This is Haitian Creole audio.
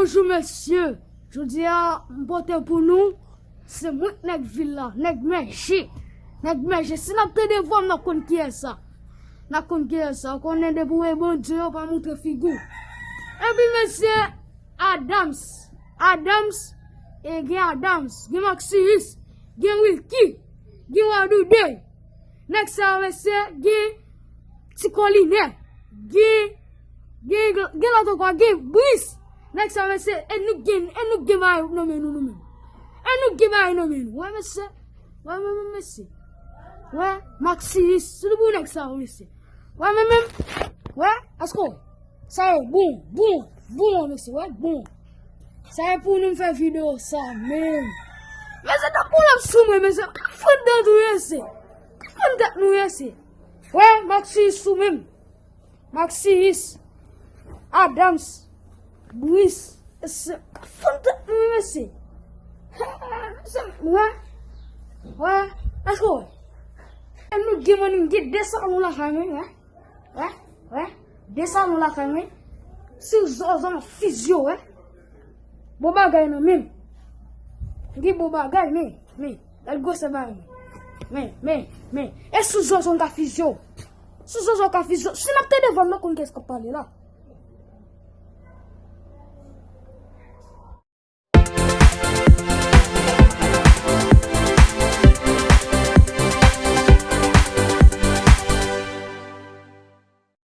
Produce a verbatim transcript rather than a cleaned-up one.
Bonjou mesye, jodi a m pote pou nou, se mwen k nèg vil la, nèg mèje, nèg mèje. Si n ap tande vwa m, n ap konn kiyès sa, n ap konn kiyès sa. Ou konnen depi w wè Bondye, yo pa montre figi w. Epi mesye, Adams, Adams, e gen Adams, gen Maxius, gen Wilky, gen Wadoude. Nèg sa yo mesye, gen Ti Kolinè, gen, gen, gen lòt ankò, gen Bris. Nèg sa yo mesye, e nou gen, e nou gen bagay nan men nou, nou menm. E nou gen bagay nan men nou, wè mesye. Wè, wè, wè, mesye. Wè, Maxius, se pou nèg sa yo mesye. Wè, men menm, wè, èske w wè? Sa yo bon, bon, bon, mesye, wè, bon. Sa e pou nou m fè videyo sa menm. Mesye, ta pran lòp sou mwen, mesye. Ka fè dan nou, mesye. Ka fè dat nou, mesye. Wè, Maxius sou menm. Maxius, Adams, Bris, mesye. Ka fè dat nou, mesye. Mesye, wè, wè, èske w wè? E nou gen mwen, nou gen de salon lakay mwen, wè. Wè, wè, de salon lakay mwen. Si w zozo m ap fizye w, wè. Bon bagay nan men m. Gen bon bagay, men, men, gad gwosè bagay mwen. Men, men, men. E si w zozo m ka fizye w. Si w zozo m ka fizye w. Si n ap tande vwa m, n ap konn kiyès k ap pale la.